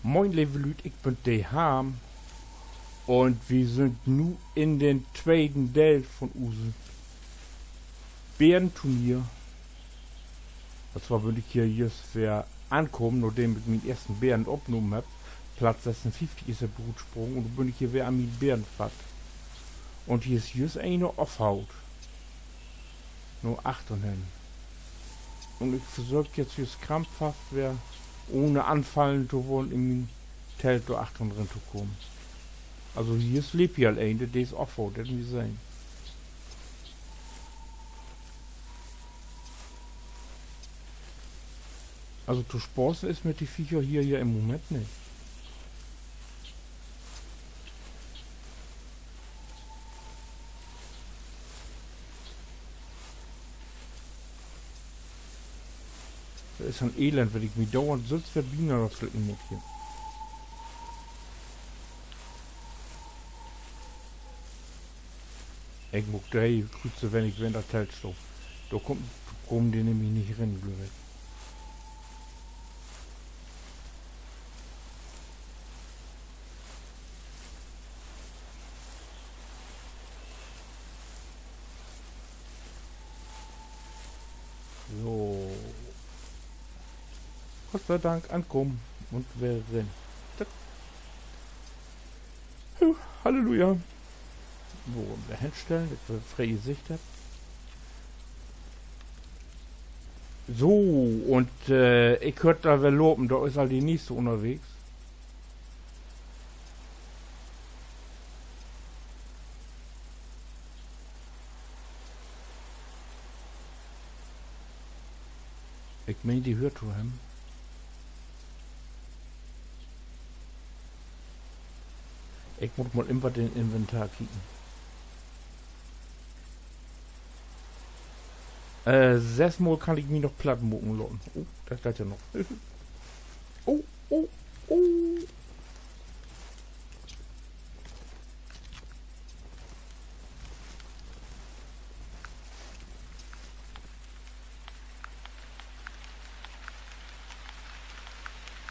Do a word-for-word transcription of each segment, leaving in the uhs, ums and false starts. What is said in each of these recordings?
Moin, leve Lüüd, ik bün de Harm. Un wi sünd nu in den tweeden Deel vun use Berenturnier. Un zwar bün ik hier jüst weer ankamen, nadem ik mien eersten Beren opnahmen hebb. Platz sössunfieftig is he rutsprungen un nu bün ik hier weer an mien Beren faat. Un hier is jüst een ofhaut. Na achtern hen. Un ik versöök jetzt jüst krampfhaft weer, ohne anfallen to worrn, in mien Telt dor achtern rin to kamen. Also hier is, leep hier al een, de is ofhaut, hett wi sehn. Also to spaßen is mit de Viecher hier ja in'n Moment nich. Dat is so'n Elend, wenn ik mi duernd sülvst weer binah slicken mutt hier. Ik mutt dree Krüüze, wenn ik weer in dat Telt stah. Dor kummt, kaamt de nämlich nich rin, glööv ik. So. Gott sei Dank ankamen un weer rin. Zack. Puh, Halleluja. So, weer henstellen, dat wi free Sicht hebbt. So, un, äh, ik höör dor weer lopen, dor is al de Neegste ünnerwegens. Ik meen, de höört to hebben. Ik mutt mal even wat in Inventar kieken. Äh, sössmal kann ik mi noch platt maken laten. Oh, dat geiht ja noch. Oh, oh, oh.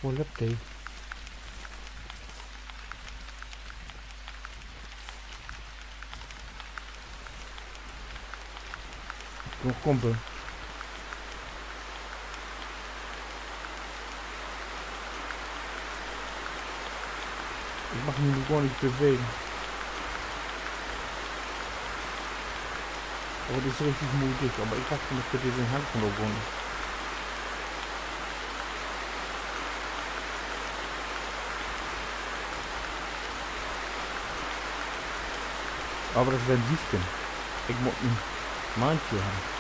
Wo löppt de? Noch Kumpel. Ik mag mi nu gor nich bewegen. Aver dat is richtig modig, aver ik dacht, dat bitte den Hang vun dor gor nich. Aver dat weer en Siefken. Ik mutt en Maantje hebben.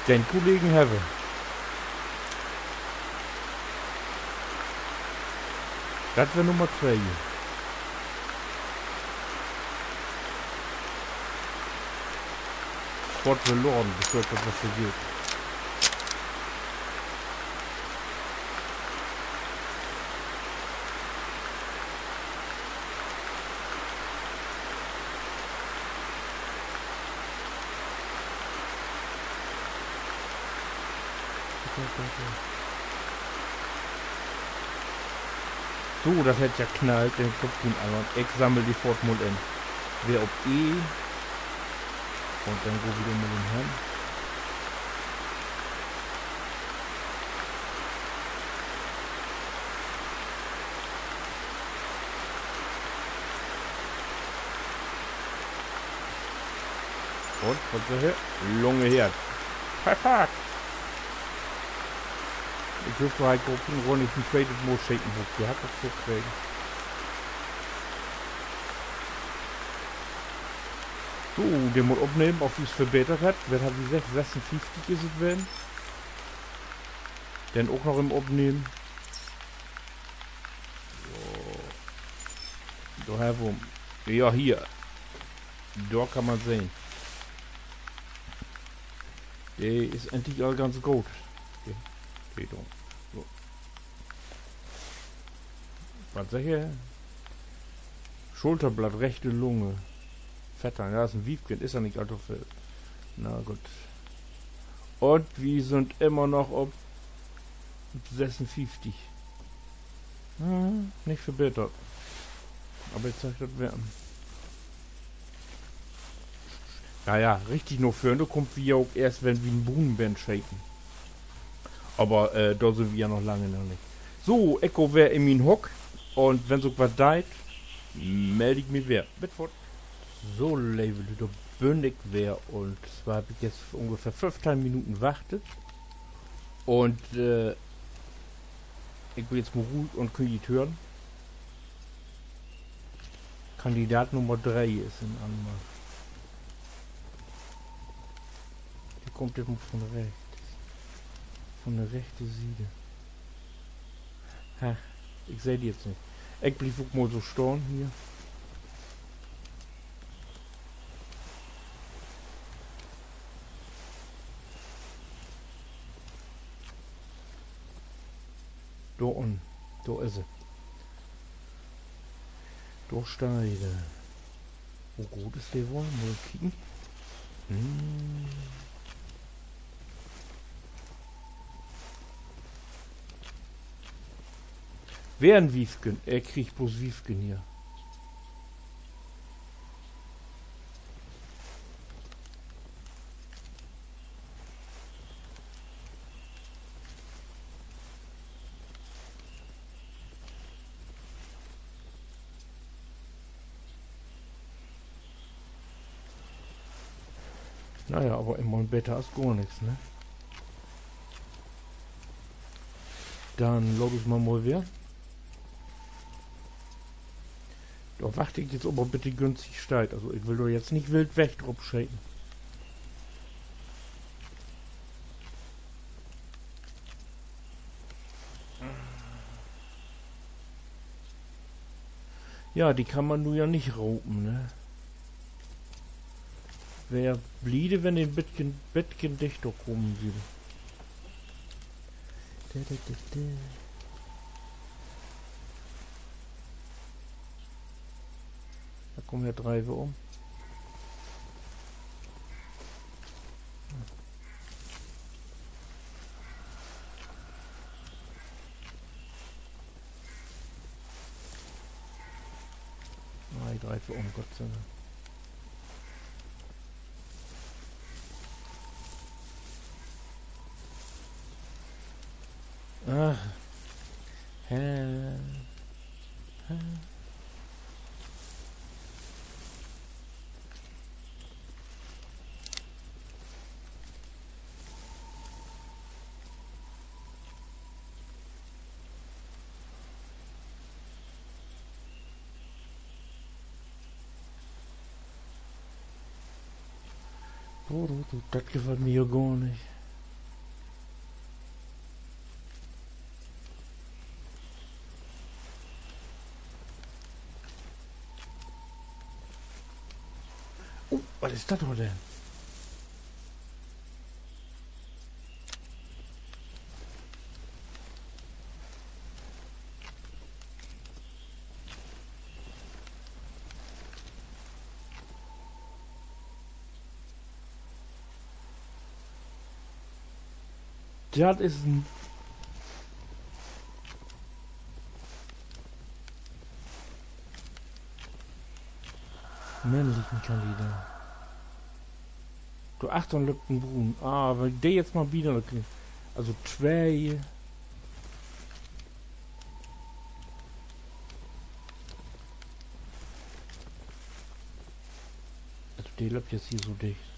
Den Kollegen hebben wi. Dat weer Nummer twee hier. Foort weer laden, bevör dat wat vergeet. So, dat hett ja knallt, denn kummt de anner. Ik sammel de foort mal in. Weer op E. Un denn gaht wi dor mal hen. Un, wat seggt he? Lunge Hert. Perfekt. Ik glööv, dor harr ik ok en Runn nich en tweedet Mal scheten, wo ik de harr ok so kregen. So, de mutt opnehmen, of wi us verbetert hebbt. Wat hebbt wi seggt? Sössunfieftig is dat ween. Denn ok noch even opnehmen. So. Dor hebb wi, ja, hier. Dor kann man sehn. De is egentlich al ganz goot. De, de dor. So. Wat seggt he? Schulterblatt, rechte Lunge. Veerteihn, ja, is en Wiefken, is ja nich all to veel. Na goot. Un wi sünd immer noch op sössunfieftig. Hm, nich verbetert. Aver ik segg dat weer. Na ja, richtig na vörn kummt wi ja ok eerst, wenn wi en Bruun bent scheten. Aver, äh, dor sünd wi ja noch lange noch nich. So, ik gah weer in mien Hock. Un wenn sik ok wat deit, meld ik mi weer. Bit foort. So, leve Lüüd, dor bün ik weer. Un zwar heff ik nu ungefähr föffteihn Minuten wachtet. Un, äh, ik bün nu mal ruhig un köönt hören. Kandidat Nummer dree is in Anmarsch. De kummt nu von rechts. Von de rechte Siede. Ha, ik seh de nu nich. Ik bliev ok mal so stahn hier. Dor ünnen. Dor is he. Dor steiht he. Wo groot is de woll? Mal kieken. Hm. Weer en Wiefken. Ik krieg bloots Wiefken hier. Na ja, aver immer beter as gor nix, ne? Denn laat us mal, mal weer. Dor wacht ik nu aver, bit de günstig steiht. Also, ik will dor nu nich wild weg drop scheten. Ja, de kann man nu ja nich ropen, ne? Weer bliede, wenn de en beten, beten dichter kamen süll. Dä, dä, dä, dä. Dor kaamt ja dree weer üm. Nee, dree weer üm, Gott sei Dank. Ach. Hä? Hä? Du, du, du, dat gefallt mi ja gor nich. Oh, wat is dat dor denn? Dat is en männlichen Kandidat. Dor achtern löppt en Bruun. Ah, wenn ik de nu mal bieder krieg. Also twee. Also de löppt nu hier so dicht.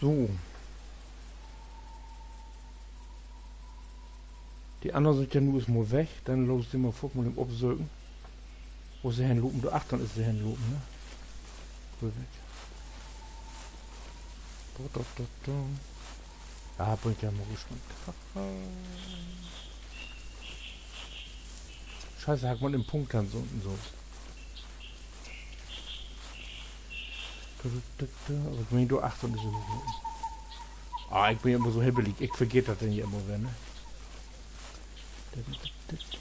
So. De annern sünd ja nu eerst mal weg, denn laat ik se mal foorts mal even opsöken. Wo se henlopen, dor achtern is se henlopen, ne? Cool, weg. Do, do, do, do. Ja, bün ik ja mal gespannt. Scheiße, harr ik mal en Punkt an so, so. Aver ik meen, dor achtern is se noch. Ah, ik bün ja immer so hibbelig. Ik vergeet dat denn ja immer weer, ne?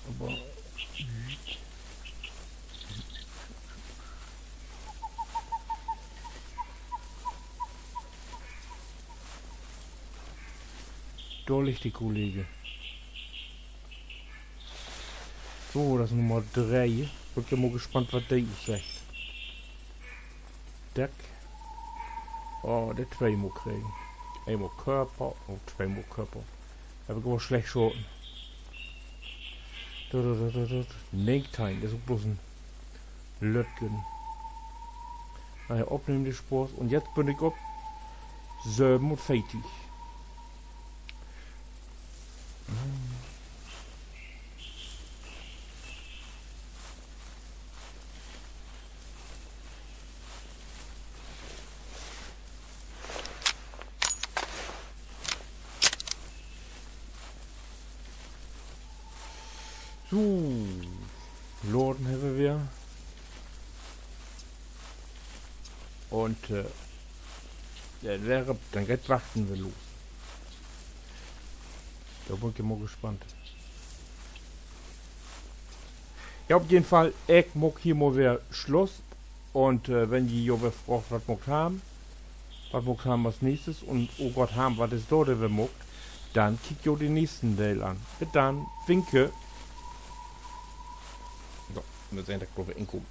Aver dor liggt de Kollege. So, dat is Nummer dree. Bün ik ja mal gespannt, wat de us seggt. Deck. Oh, de twee mal kregen. Eenmal Körper un twee mal Körper. Heff ik aver slecht schoten. Dut, dut, dut, dut, dut. Negenteihn, dat is ok bloots en Lüttken. Na ja, opnehmen de Spaß. Un jetzt bün ik op söbenunveertig. So, laden hebbt wi weer. Un, äh, denn weer, denn geiht Wachten weer los. Dor bün ik ja mal gespannt. Ja, op jeden Fall, ik maak hier mal weer Sluss. Un, äh, wenn ji jo weer fraagt, wat maakt Harm, wat maakt Harm as nächstes un, oh Gott, Harm, wat is dor denn weer maakt, denn kiekt jo den nächsten Deel an. Bit dann, winke. So, mal sehn, dat ik dor weer inkaam.